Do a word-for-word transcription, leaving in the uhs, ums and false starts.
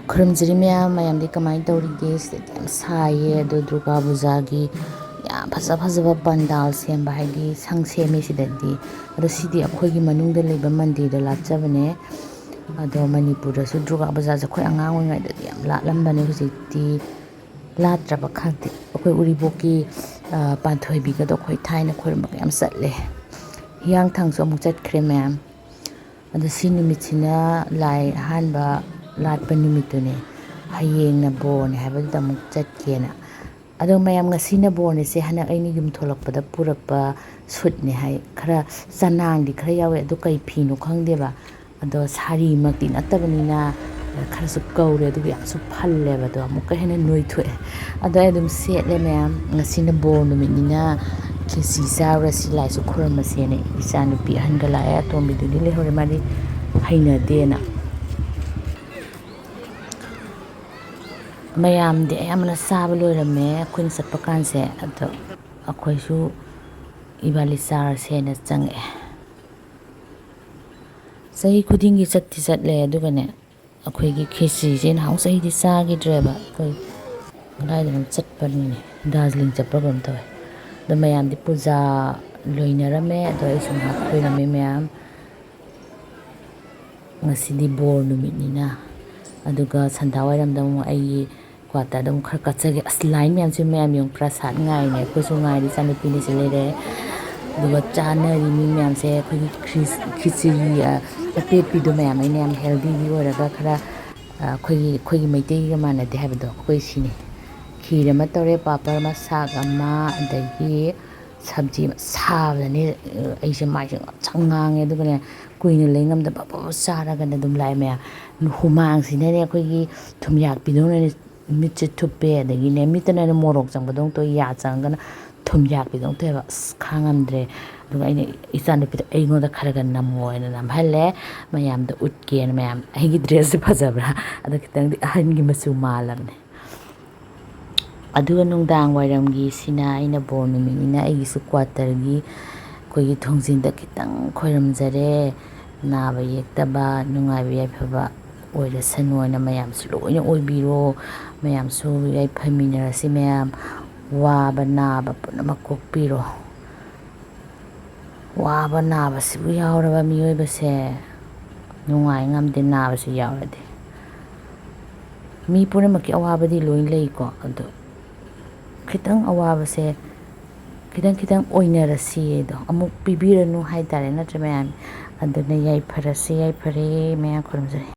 ꯈꯨꯔꯨꯝꯖꯔꯤ ꯃꯌꯥꯝ꯫ ꯃꯌꯥꯝꯗꯤ ꯀꯃꯥꯏꯅ ꯇꯧꯔꯤꯒꯦ? ꯁꯤꯗꯗꯤ ꯌꯥꯝ ꯁꯥꯏꯌꯦ꯫ ꯑꯗꯣ ꯗꯨꯔꯒꯥ ꯄꯨꯖꯥꯒꯤ ꯌꯥꯝ ꯐꯖ ꯐꯖꯕ ꯄꯟꯗꯥꯜ ꯁꯦꯝꯕ, ꯍꯥꯏꯗꯤ ꯁꯪ ꯁꯦꯝꯃꯤ ꯁꯤꯗꯗꯤ꯫ ꯑꯗꯣ ꯁꯤꯗꯤ ꯑꯩꯈꯣꯏꯒꯤ ꯃꯅꯨꯡꯗ ꯂꯩꯕ ꯃꯟꯗꯤꯔꯗ ꯂꯥꯠꯆꯕꯅꯦ꯫ ꯑꯗꯣ ꯃꯅꯤꯄꯨꯔꯗꯁꯨ ꯗꯨꯔꯒꯥ ꯄꯨꯖꯥꯁꯦ ꯑꯩꯈꯣꯏ ꯑꯉꯥꯡ ꯑꯣꯏꯔꯤꯉꯩꯗꯗꯤ ꯌꯥꯝ ꯂꯥꯠꯂꯝꯕꯅꯦ꯫ ꯍꯧꯖꯤꯛꯇꯤ ꯂꯥꯠꯇ꯭ꯔꯕ ꯈꯪꯗꯦ꯫ ꯑꯩꯈꯣꯏ ꯎꯔꯤꯄꯣꯛꯀꯤ, ꯑ, ꯄꯥꯟꯊꯣꯏꯕꯤꯒꯗꯣ ꯑꯩꯈꯣꯏ ꯊꯥꯏꯅ ꯈꯣꯏꯔꯝꯕꯒ ꯌꯥꯝ ꯆꯠꯂꯦ꯫ ꯍꯤꯌꯥꯡꯊꯥꯡꯁꯨ ꯑꯃꯨꯛ ꯆꯠꯈ꯭ꯔꯦ ꯃꯌꯥꯝ꯫ ꯑꯗꯣ ꯁꯤ ꯅꯨꯃꯤꯠꯁꯤꯅ ꯂꯥꯏ ꯑꯍꯥꯟꯕ ꯂꯥꯠꯄ ꯅꯨꯃꯤꯠꯇꯨꯅꯦ꯫ ꯍꯌꯦꯡꯅ ꯕꯣꯔꯅꯦ ꯍꯥꯏꯕꯗꯨꯗ ꯑꯃꯨꯛ ꯆꯠꯀꯦꯅ꯫ ꯑꯗꯣ ꯃꯌꯥꯝ, ꯉꯁꯤꯅ ꯕꯣꯔꯅꯦꯁꯦ ꯍꯟꯗꯛ ꯑꯩꯅ ꯌꯨꯝ ꯊꯣꯛꯂꯛꯄꯗ ꯄꯨꯔꯛꯄ ꯁꯨꯠꯅꯦ ꯍꯥꯏ꯫ ꯈꯔ ꯆꯅꯥꯡꯗꯤ ꯈꯔ ꯌꯥꯎꯋꯦ, ꯑꯗꯣ ꯀꯩ ꯐꯤꯅꯣ ꯈꯪꯗꯦꯕ꯫ ꯑꯗꯣ ꯁꯥꯔꯤꯃꯛꯇꯤ ꯅꯠꯇꯕꯅꯤꯅ ꯈꯔꯁꯨ ꯀꯧꯔꯦ, ꯑꯗꯨꯒ ꯌꯥꯝꯁꯨ ꯐꯜꯂꯦꯕ, ꯑꯗꯣ ꯑꯃꯨꯛꯀ ꯍꯦꯟꯅ ꯅꯣꯏꯊꯣꯛꯑꯦ꯫ ꯑꯗꯣ ꯑꯩ ꯑꯗꯨꯝ ꯁꯦꯠꯂꯦ ꯃꯌꯥꯝ꯫ ꯉꯁꯤꯅ ꯕꯣꯔ ꯅꯨꯃꯤꯠꯅꯤꯅ ꯈꯦꯆꯤ ꯆꯥꯔꯨꯔꯁꯤ, ꯂꯥꯏꯁꯨ ꯈꯨꯔꯨꯝꯃꯁꯦꯅ ꯏꯆꯥ ꯅꯨꯄꯤ ꯑꯍꯟꯒ ꯂꯥꯛꯑꯦ꯫ ꯑꯇꯣꯝꯕꯤꯗꯨꯗꯤ ꯂꯩꯍꯧꯔꯦ, ꯃꯥꯗꯤ ꯍꯩꯅꯗꯦꯅ꯫ ꯃꯌꯥꯝꯗꯤ ꯑꯌꯥꯝꯕꯅ ꯆꯥꯕ ꯂꯣꯏꯔꯝꯃꯦ ꯑꯩꯈꯣꯏꯅ ꯆꯠꯄ ꯀꯥꯟꯁꯦ꯫ ꯑꯗꯣ ꯑꯩꯈꯣꯏꯁꯨ ꯏꯕꯥꯂꯤ ꯆꯥꯔꯁꯦꯅ ꯆꯪꯉꯛꯑꯦ꯫ ꯆꯍꯤ ꯈꯨꯗꯤꯡꯒꯤ ꯆꯠꯇꯤ ꯆꯠꯂꯦ, ꯑꯗꯨꯒꯅꯦ, ꯑꯩꯈꯣꯏꯒꯤ ꯈꯦꯆꯤꯁꯦ ꯅꯍꯥꯟ ꯆꯍꯤꯗꯤ ꯆꯥꯈꯤꯗ꯭ꯔꯦꯕ꯫ ꯑꯩꯈꯣꯏ ꯀꯗꯥꯏꯗꯅꯣ ꯆꯠꯄꯅꯤꯅꯦ, ꯗꯥꯔꯖꯤꯂꯤꯡ ꯆꯠꯄ꯭ꯔꯥ ꯀꯩꯅꯣꯝ ꯇꯧꯋꯦ꯫ ꯑꯗꯣ ꯃꯌꯥꯝꯗꯤ ꯄꯨꯖꯥ ꯂꯣꯏꯅꯔꯝꯃꯦ, ꯑꯗꯣ ꯑꯩꯁꯨ ꯉꯥꯏꯍꯥꯛ ꯈꯣꯏꯔꯝꯃꯤ ꯃꯌꯥꯝ꯫ ꯉꯁꯤꯗꯤ ꯕꯣꯔ ꯅꯨꯃꯤꯠꯅꯤꯅ꯫ ꯑꯗꯨꯒ ꯁꯟꯗꯥ ꯋꯥꯏꯔꯝꯗ ꯑꯃꯨꯛ ꯑꯩꯒꯤ ꯀ꯭ꯋꯥꯇꯔꯗ ꯑꯃꯨꯛ ꯈꯔ ꯀꯠꯆꯒꯦ꯫ ꯑꯁ, ꯂꯥꯏꯟ ꯃꯌꯥꯝꯁꯦ ꯃꯌꯥꯝ ꯌꯦꯡꯉꯨ, ꯄ꯭ꯔꯁꯥꯗ ꯉꯥꯏꯔꯤꯅꯦ꯫ ꯑꯩꯈꯣꯏꯁꯨ ꯉꯥꯏꯔꯤ, ꯏꯆꯥꯅꯨꯄꯤꯅꯤꯁꯨ ꯂꯩꯔꯦ꯫ ꯑꯗꯨꯒ ꯆꯥꯅꯔꯤ ꯃꯤ ꯃꯌꯥꯝꯁꯦ ꯑꯩꯈꯣꯏꯒꯤ ꯈ꯭ꯔꯤꯁ-, ꯈꯤꯆꯤꯔꯤ, ꯑ, ꯑꯄꯦꯠꯄꯤꯗꯣ ꯃꯌꯥꯝ, ꯑꯩꯅ ꯌꯥꯝ ꯍꯦꯜꯗꯤꯒꯤ ꯑꯣꯏꯔꯒ ꯈꯔ, ꯑ, ꯑꯩꯈꯣꯏꯒꯤ, ꯑꯩꯈꯣꯏꯒꯤ ꯃꯩꯇꯩꯒ ꯃꯥꯟꯅꯗꯦ ꯍꯥꯏꯕꯗꯣ, ꯑꯩꯈꯣꯏ ꯁꯤꯅꯤ꯫ ꯈꯤꯔ ꯑꯃ ꯇꯧꯔꯦ, ꯄꯥꯄꯔ ꯑꯃ, ꯁꯥꯛ ꯑꯃ, ꯑꯗꯒꯤ ꯁꯕꯖꯤ ꯑꯃ꯫ ꯁꯥꯕꯗꯅꯦ ꯑꯩꯁꯦ ꯃꯥꯏꯁꯦ ꯉꯥꯡꯁꯪ ꯉꯥꯡꯉꯦ, ꯑꯗꯨꯒꯅꯦ ꯀꯨꯏꯅ ꯂꯩ ꯉꯝꯗꯕ ꯄꯞ ꯄꯞ ꯆꯥꯔꯒꯅꯦ ꯑꯗꯨꯝ ꯂꯥꯛꯑꯦ ꯃꯌꯥꯝ꯫ ꯍꯨꯃꯥꯡꯁꯤꯅꯅꯦ ꯑꯩꯈꯣꯏꯒꯤ ꯊꯨꯝꯌꯥꯛꯄꯤꯗꯧꯅꯅꯦ ꯃꯤꯠꯁꯦ ꯊꯨꯞꯄꯦ, ꯑꯗꯒꯤꯅꯦ ꯃꯤꯠꯇꯅꯅꯦ ꯃꯣꯔꯣꯛ ꯆꯪꯕꯗꯧꯅ ꯇꯧꯏ, ꯌꯥ ꯆꯪꯉꯒꯅ ꯊꯨꯝꯌꯥꯛꯄꯤꯗꯧꯅ ꯇꯧꯋꯦꯕ꯫ ꯑꯁ, ꯈꯥꯡꯉꯝꯗ꯭ꯔꯦ꯫ ꯑꯗꯨꯒ ꯑꯩꯅ ꯏꯆꯥꯅꯨꯄꯤꯗ ꯑꯩꯉꯣꯟꯗ ꯈꯔ ꯈꯔ ꯅꯝꯃꯣ ꯍꯥꯏꯅ ꯅꯝꯍꯜꯂꯦ꯫ ꯃꯌꯥꯝꯗ ꯎꯠꯀꯦꯅ꯫ ꯃꯌꯥꯝ, ꯑꯩꯒꯤ ꯗ꯭ꯔꯦꯁꯁꯦ ꯐꯖꯕ꯭ꯔꯥ? ꯑꯗꯣ ꯈꯤꯇꯪꯗꯤ ꯑꯍꯟꯒꯤ ꯃꯆꯨ ꯃꯥꯜꯂꯕꯅꯦ꯫ ꯑꯗꯨꯒ ꯅꯨꯡꯗꯥꯡ ꯋꯥꯏꯔꯝꯒꯤꯁꯤꯅ ꯑꯩꯅ ꯕꯣꯔ ꯅꯨꯃꯤꯠꯅꯤꯅ ꯑꯩꯒꯤꯁꯨ ꯀ꯭ꯋꯥꯇꯔꯒꯤ ꯑꯩꯈꯣꯏꯒꯤ ꯊꯣꯡꯖꯤꯟꯗ ꯈꯤꯇꯪ ꯈꯣꯏꯔꯝꯖꯔꯦ꯫ ꯅꯥꯕ ꯌꯦꯛꯇꯕ, ꯅꯨꯡꯉꯥꯏꯕ ꯌꯥꯏꯐꯕ ꯑꯣꯏꯔꯁꯅꯨ ꯍꯥꯏꯅ ꯃꯌꯥꯝꯁꯨ ꯂꯣꯏꯅ ꯑꯣꯏꯕꯤꯔꯣ꯫ ꯃꯌꯥꯝꯁꯨ ꯌꯥꯏꯐꯃꯤꯟꯅꯔꯁꯤ꯫ ꯃꯌꯥꯝ ꯋꯥꯕ ꯅꯥꯕ ꯄꯨꯝꯅꯃꯛ ꯀꯣꯛꯄꯤꯔꯣ꯫ ꯋꯥꯕ ꯅꯥꯕꯁꯤꯕꯨ ꯌꯥꯎꯔꯕ ꯃꯤꯑꯣꯏꯕꯁꯦ ꯅꯨꯡꯉꯥꯏ ꯉꯝꯗꯦ, ꯅꯥꯕꯁꯤ ꯌꯥꯎꯔꯗꯤ꯫ ꯃꯤ ꯄꯨꯝꯅꯃꯛꯀꯤ ꯑꯋꯥꯕꯗꯤ ꯂꯣꯏ ꯂꯩꯀꯣ, ꯑꯗꯣ ꯈꯤꯇꯪ ꯑꯋꯥꯕꯁꯦ ꯈꯤꯇꯪ ꯈꯤꯇꯪ ꯑꯣꯏꯅꯔꯁꯤ ꯑꯗꯣ, ꯑꯃꯨꯛ ꯄꯤꯕꯤꯔꯅꯨ ꯍꯥꯏꯇꯥꯔꯦ, ꯅꯠꯇ꯭ꯔ ꯃꯌꯥꯝ? ꯑꯗꯨꯅ ꯌꯥꯏꯐꯔꯁꯤ, ꯌꯥꯏꯐꯔꯦ, ꯃꯌꯥꯝ ꯈꯨꯔꯨꯝꯖꯔꯤ꯫